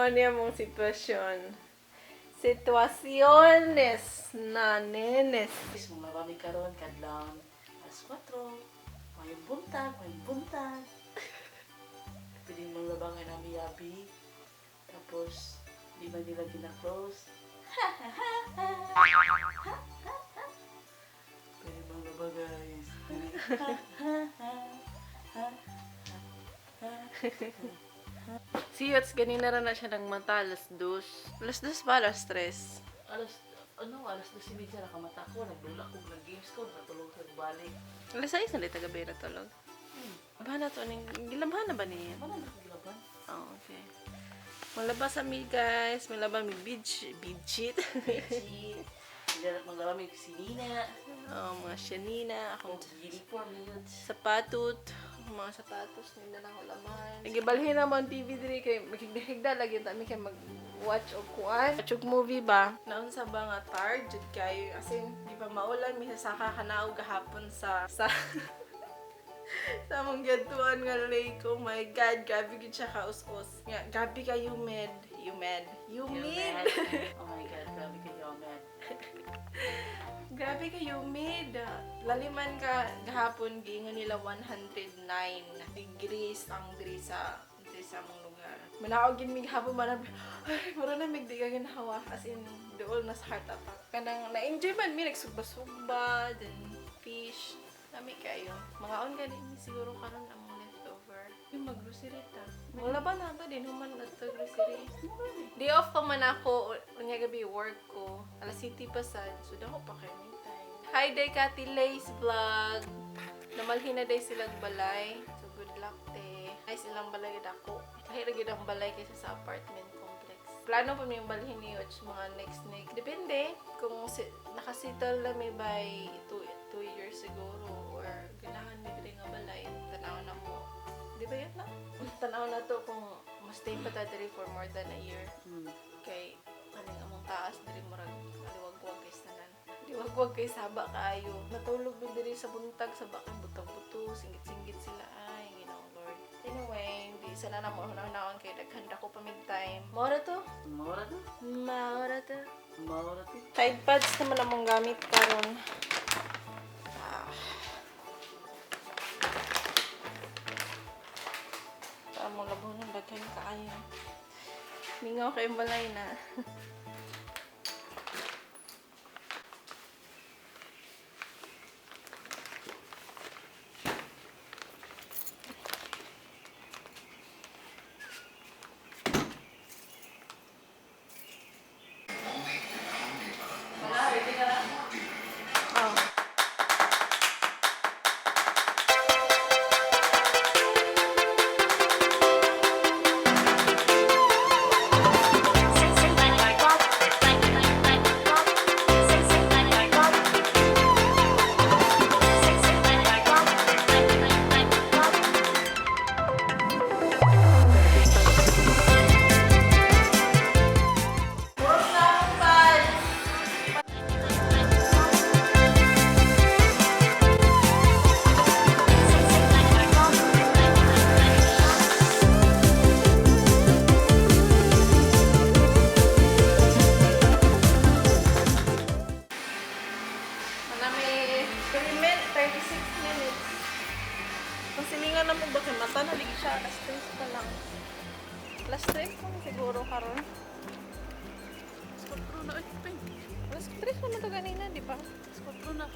Mo niya mong sitwasyon. Sitwasyones na nenes. Guys, mga mami karon kadlawon alas 4. Mayong buntag, mayong buntag. Pwede mong labangan ang miyabi. Tapos, di ba nila gina-close? Pwede mong laba, guys. Si Yots, ganina ra na siya nagmata, alas 2. Alas 2 ba? Alas 3? Alas, ano, 2:30 nakamata ko. Nagdula ko, nag-games ko, natulog sa balik. Alas 6 na dito gabi na tulog. Ba na to? Ning, gilabhan na ba niya? Wala na akong laban. Oh, okay. Malaba sa mi, guys. Malaba mi beach. Beach. Bitchy. Maglaba may sinina. Oh, mga shanina. Akong Uniform yun. sapatot. Mga sapatos nila na ako laman. Nagibalhin naman TV diri kay maghigda-higda lagi ta mi kay mag-watch og kuan. Watch og movie ba? Naunsa ba nga tired jud kayo, as in di pa maulan mi sasaka kanaog gahapon sa among giadtuan nga lake. Oh my God, grabe gid siya kaus-us. Nga grabe ka humid, humid, humid. Oh my God, grabe ka humid. Grabe ka humid. Laliman ka gahapon giingon nila 109 degrees ang diri sa among lugar. Manaog gid mi gahapon man, ay mura na mig di ka ginawa, as in duol na sa heart attack. Kanang na-enjoy man mi, nagsugba-sugba then fish. Lami kayo. Mga on gani mi siguro karon among leftover. Yung mag-grocery ta. Wala ba na to din human na to grocery. Day off pa man ako, unya gabi work ko. Alas city pa sad, so dako pa kayo may time. Hi day Kati Lace Vlog. Namalhin na day silang balay. So good luck te. Ay silang balay gid ako. Kahit ra gid ang balay kaysa sa apartment complex. Plano pa mi yung balhin ni Och mga next next. Depende kung nakasettle na mi by 2 years siguro or ganahan mi diri nga balay. Tanaw na mo. Di ba yun na? Tanaw na to kung ma-stay pa ta diri for more than a year. Kay kaning among taas diri murag aliwagwag kay tanan. Liwagwag kay saba kaayo. Natulog mi diri sa buntag, saba kay butang-buto, singgit-singgit sila ay Ginoong Lord. Anyway, di sana na mo hunaw kay daghan ra ko pa mig time. Mora to? Mora to? Mora to. Mora to? Tide pads naman among gamit karon. Ah. Para mo labo ng daghan kaayo. Mingaw kay balay na. Wala, ready ka na. Oh. Purok na akong pads! Manami, 3 min 36 minutes. Kung silingan na mo ba kay mata, naligi siya. Alas 3 pa lang. Alas 3 pa siguro karon. Alas 4 na, ay, peng. Alas 3 naman to ganina, di ba? Alas 4 na.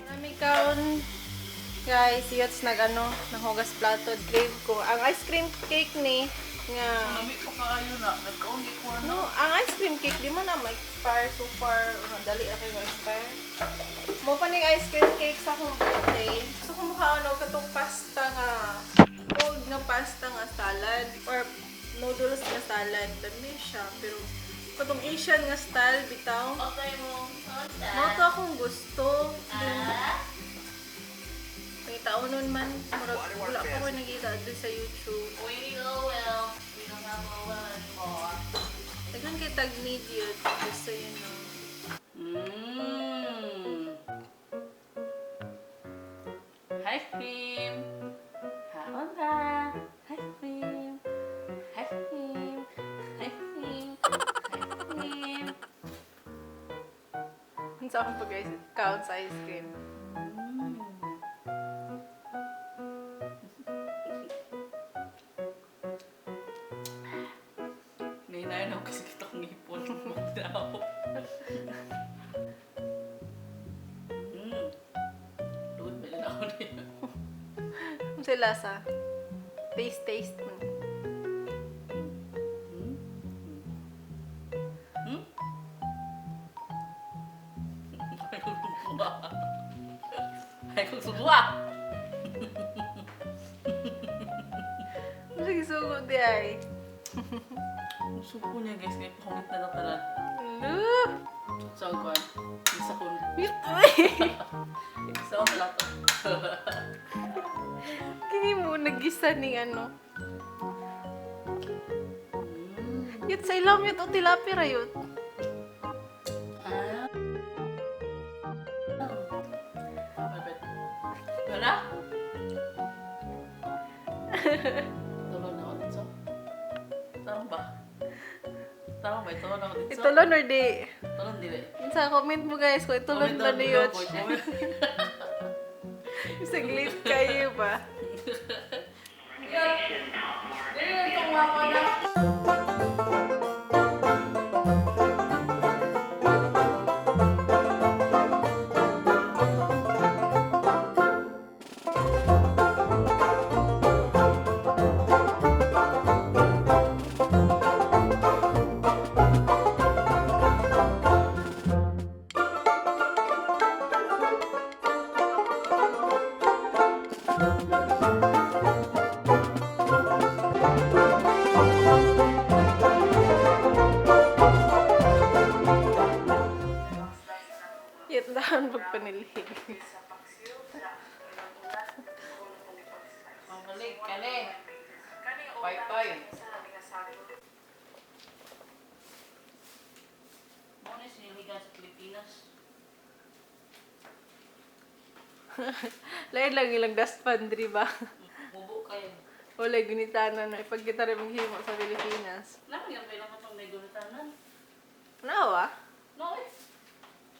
Manami kaon. Guys, yots nag ano, nanghugas plato, crave ko. Ang ice cream cake ni nga Nami pa kaayo na. Nagkaon di ko na. No, ang ice cream cake di mo na ma-expire so far. Ano, dali na kayo ma-expire. Mo pa ning ice cream cake sa akong birthday. Gusto ko mukha ano katong pasta nga cold nga pasta nga salad or noodles nga salad. Dami siya pero katong Asian nga style bitaw. Okay mo. Mo to akong gusto. Then, may taon nun man, murag wala pa ko nakita doon sa YouTube. We go well. We don't have a well anymore. Daghan kay tag need yun. Gusto yun, no. Hi, cream. Kaon ta. Hi, cream. Hi, cream. Sa akong pag kaon sa ice cream. Nahinayan ako kasi kita kong ipon. Huwag na ako. Luod ba na ako niya? Ano sa lasa? Taste, taste mo. Hmm? Ay, kong subuha. Ay, kong subuha! Ano sa gisugo di ay? Ang suko niya, guys, kaya pangit na lang tanan. Ano? Sa kuan. Isa ko. Isa ko plato. Kini mo, nagisa ni ano. Yut sa ilam yut o tilapia ra yut. Ah. Mabet. Wala? Tulog na ako dito. Tama ba? Tama ba? Itulog na ako dito. Itulon or di? Tulog dili. Sa comment mo, guys, kung itulon ba ni yut. Comment. Saglit kayo ba? Dili na itong mama na. Yut dahon pagpanilhig. Mamalig ka ni. Pay-pay. Mo na siniligan sa Pilipinas. Lain lang ilang dustpan, di ba? Mubo kayo. Wala gunitanan na ipagkita rin maghimo sa Pilipinas. Lang yan, kailangan itong may gunitanan. Nawa? No, eh.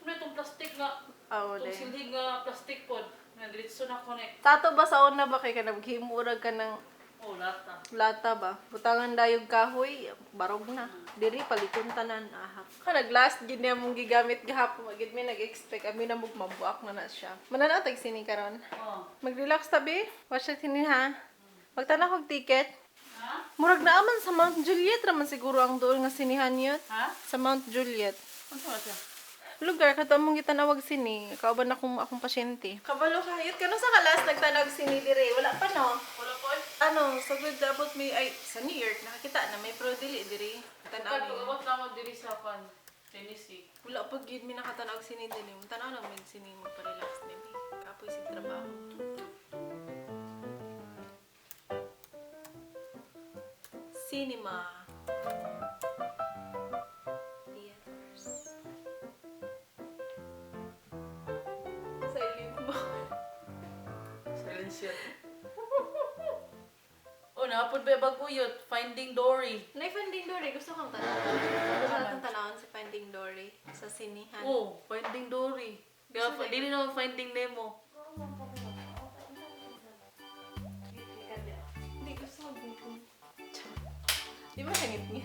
Ano itong plastic nga? Ah, wala. Itong silhig nga plastic pod. Nga diretso na connect. Tato ba sa una ba kay ka naghimurag ka ng Oh, lata. lata ba? Butangan dayog kahoy, barog na. Diri paliton tanan ahak. Ka nag-last gid niya mong gigamit gahapon, magid mi nag-expect ami na mug mabuak na na siya. Mananatag sini karon. Oh. Mag-relax tabi. Watch na sini ha. Magtanaw kog ticket. Ha? Murag naaman sa Mount Juliet raman siguro ang duol nga sinihan yun. Ha? Sa Mount Juliet. Ano ba siya? Lugar kato among gitanawag sini, kauban akong akong pasyente. Kabalo kahit kano sa kalas nagtanawag sini dire, wala pa no. Wala po eh. Ano, sa good abot may ay sa New York nakakita na may pro dili dire. Tanaw Pagka ni. pag-abot na ako diri sa kan, Tennessee. Wala pa gyud mi nakatanaw sini dili. Tanaw lang mig sini mo pa-relax ni. Kapoy sa trabaho. Cinema. Theaters. Silent mo. Silence yun. Oh, napod ba baguyot? Finding Dory. Nay Finding Dory, gusto kong tanawon. Gusto natin tanawon si Finding Dory sa sinihan. Oh, Finding Dory. Kaya Gusto na dili naman Finding Nemo. Hindi, gusto ko ngipin. Di ba siya ngipin?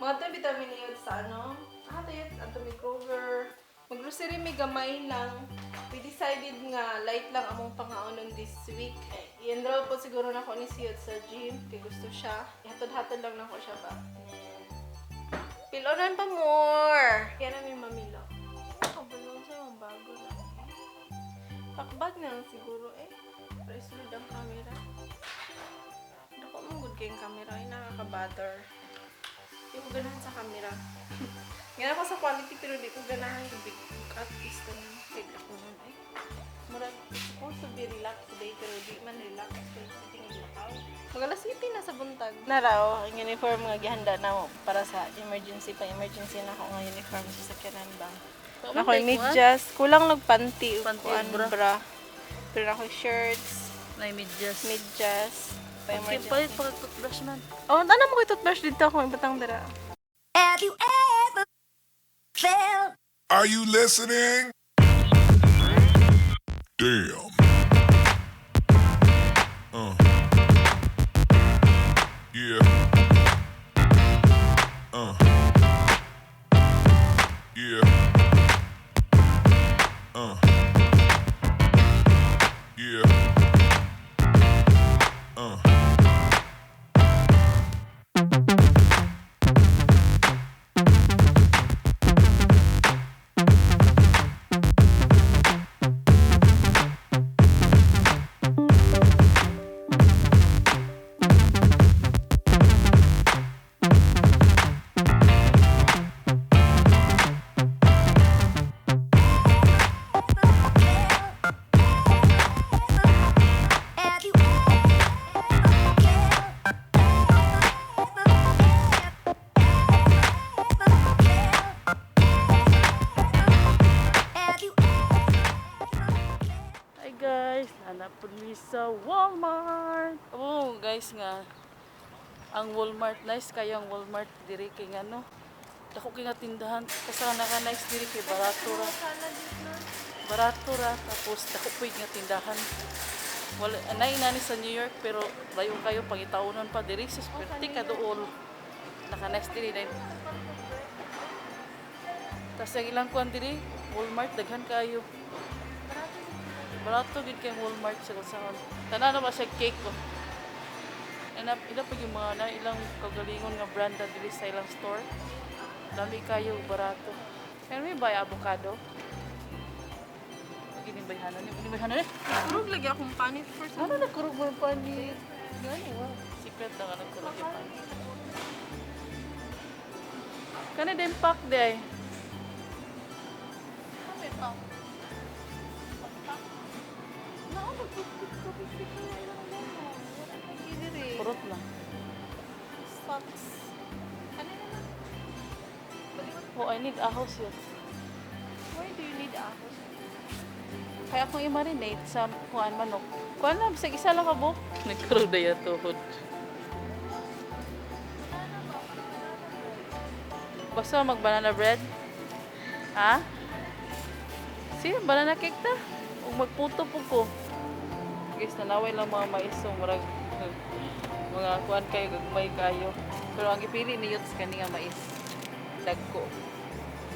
Mga to, vitamin A yun sa ano? Ah, tayo, ato may Kroger. Mag-grocery may gamay lang. We decided nga light lang among pangaonon this week. I-enroll po siguro na ako ni Siyot sa gym. Kay gusto siya. Ihatod-hatod lang na ko siya ba. And pilonan pa more! Kaya na may mamilo. Kabalong siya, mga bago lang. Pakbag na lang siguro eh. Pero isulod ang camera. Dako mong good kayong camera. Ay, nakaka-bother. Hindi ko ganahan sa camera. Ganahan ko sa quality pero di ko ganahan yung big cut is na Kaya ako nun eh. Murag, it's supposed to be relaxed today pero di man relax. Pero sitting lakaw. Magalas city na sa buntag. Naraw, ang uniform nga gihanda na mo para sa emergency. Pang emergency na ako nga uniform sa sakyanan ba. Ako medyas. Kulang lang panty. Panty, Kuan, bra. bra. Pero ako shirts, Nay medyas. medyas. Pa Okay, emergency. palit pa toothbrush man. Oh, tanan mo ko'y toothbrush dito ako ibutang dira. Have you ever felt Are you listening? Damn. Yeah. Yeah. Yeah. Hi guys, naa na pud mi sa Walmart. Oh, guys nga ang Walmart, nice kayo ang Walmart diri kay ngano. Dako kay nga tindahan kasi naka nice diri kay barato ra. Barato ra, tapos dako pud nga tindahan. Wala anay nani sa New York, pero layo kayo pangitawnon pa diri sa perti ka duol. Naka nice diri dahil. Tapos ang ilang kuan diri, Walmart, daghan kayo. Barato gid kay Walmart sa kasahan. Tanan na ba siya cake ko. Ina ila pa yung mga na ilang kagalingon nga brand na diri sa ilang store. Dami kayo barato. Can we buy avocado? Gini bayhanan ni, gini bayhanan ni. Kurog lagi akong panit for some. Ano na kurog mo yung panit? Gani wa. Secret na nga nagkurog yung panit. Kani din pack di ay. May pa. Nao, mag-250 na ilang gano. Wala na diri. Kurot na. Socks. Ano na lang? Baliwat. Oh, I need ahos yun. Why do you need ahos? Kaya akong i-marinate sa kuan manok. Kuan lang, bisag isa lang ka buok. Nagkurog na yung tuhod. Basta mag-banana bread? Ha? Sige, banana cake ta. Ug magputo po ko. Guys, nanaway lang mga mais. So, murag, mga kuan kayo, gagmay kayo. Pero ang ipili ni Yuts kani nga mais. Dagko.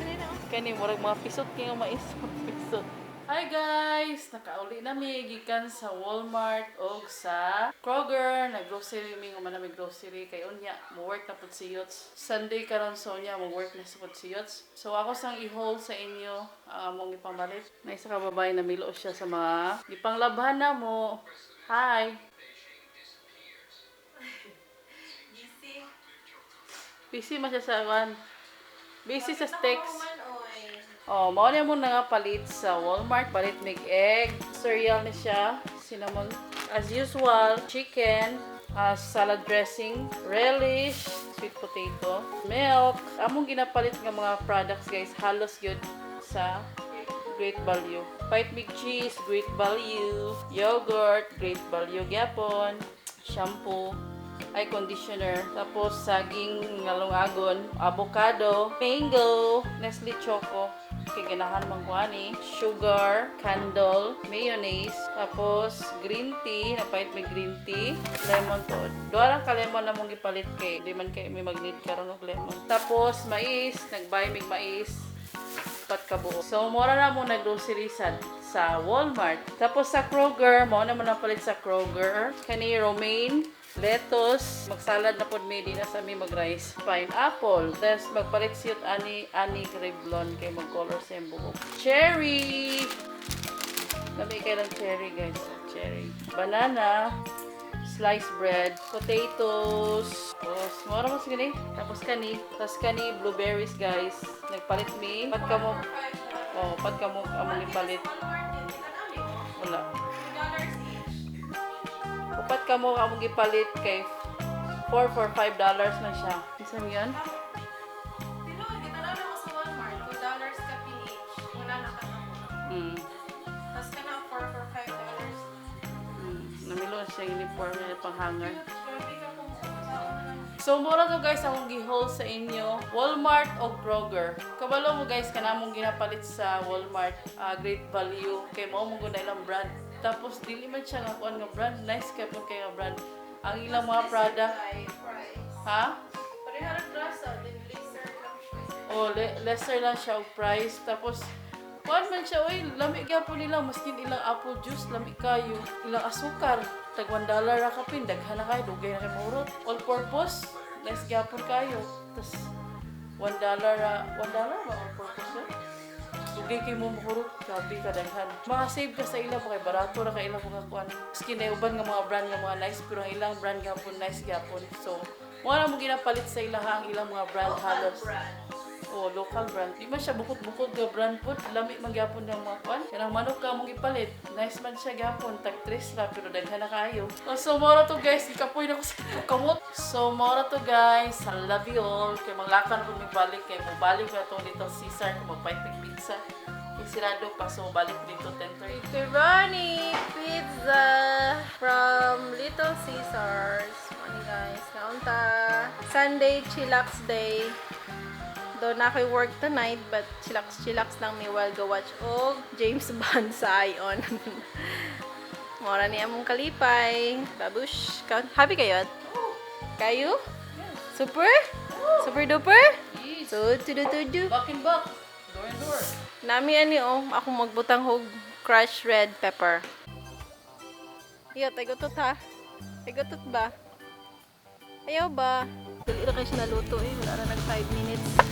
Ano na? Kani murag mga pisot kay nga mais. Pisot. Hi guys! Nakauli na mi gikan sa Walmart og sa Kroger. Nag-grocery mi, nga man mi grocery kay unya mo work na pud si Yots. Sunday karon, so unya mo work na sa pud si Yots. So ako sang i-haul sa inyo ang among ipamalit. Na isa ka babae, namilo siya sa mga gipanglabhan na mo. Hi. Busy. Busy man siya sa kuan. Busy sa text. Man, oy. Oh, mao na mo nga palit sa Walmart. Palit mig egg, cereal ni siya, cinnamon as usual, chicken, salad dressing, relish, sweet potato, milk. Among ginapalit nga mga products guys, halos gyud sa Great Value. White mig cheese, Great Value, yogurt, Great Value gyapon, shampoo, ay conditioner, tapos saging nga lungagon, avocado, mango, Nestle Choco, kay ganahan man ko ani, sugar, candle, mayonnaise, tapos green tea, napait may green tea, lemon to. Duha lang ka lemon na mong gipalit kay di man kay may mag-need karon og lemon. Tapos mais, nag-buy mig mais, pat kabuo. So, mura na mo nag-grocery sa Walmart. Tapos sa Kroger, mo na mo napalit sa Kroger. Kani romaine, lettuce, magsalad na pod mi, di na sa mi mag-rice. Pineapple. Tapos magpalit siyot ani ani Revlon kay mag-color sa iyang buhok. Cherry! Lami kay lang cherry guys. Cherry. Banana, sliced bread, potatoes, tapos mura mo sige. Tapos kani blueberries guys. Nagpalit mi. Pat ka mo. Oh, pat ka mo among ipalit. Wala. Upat ka mo among gipalit kay 4 for $5 man siya. Isan 'yon? Tinuod, gitanaw na ko sa Walmart. $2 ka PH. Wala na ka na. Tapos ka na 4 for $5. Namilo siya uniform niya pang hanger. Grabe ka kung sa tao na lang. So, mura to, guys, akong gi-haul sa inyo. Walmart o Kroger. Kabalo mo, guys, kanamong ginapalit sa Walmart, ah, Great Value. Kay mao mo na ilang brand. Tapos, dili man siya nga kuan nga brand. Nice kay po kay nga brand. Ang ilang mga product. Price. Ha? Pareha ra grasa, then laser lang siya. O, lesser lang siya og price. Tapos, kuan man siya, oy, lami gyapon nila, maskin ilang apple juice, lami kayo. Ilang asukar, tag $1 ra kapin, daghan na kayo, dugay na kay mahurot. All purpose, nice gyapon kayo. Tapos, $1 ra, $1 ba all purpose eh? Dugay kay mo mahurot, grabe ka daghan. Makasave ka sa ila pa kay barato ra kay ilang mga kuan. Maski na uban nga mga brand nga mga nice, pero ang ilang brand gyapon nice gyapon. So, wala mo ginapalit sa ilaha ang ilang mga brand halos. Brand. Oh, local brand. Di man siya bukod-bukod nga brand pod. Lami man gyapon ng mga kuan. Kanang manok ka mong ipalit. Nice man siya gyapon. Tag tres ra pero daghan na kaayo. Oh, so mora to, guys. Ikapoy na ko sa kamot. So mora to, guys. I love you all. Kay manglakan ko balik kay mobalik na tong Little Caesar kung magpait mig pizza. Kay sirado pa, so balik dito 10:30. Pepperoni pizza from Little Caesars. Money, guys. Naunta. Sunday, chillax day. Doon na ako'y work tonight, but chillax chillax lang mi while go watch og James Bond sa Ion. Mora ni among kalipay. Babush. Happy kayo? Kayo? Super? Super duper? Yes. So, tudu tudu. Back and back. Door and door. Nami ani oh, ako magbutang hog crushed red pepper. Iyo, tagutot ha. Tagutot ba? Ayaw ba? Dali ra kay siya naluto eh. Wala ra nag 5 minutes.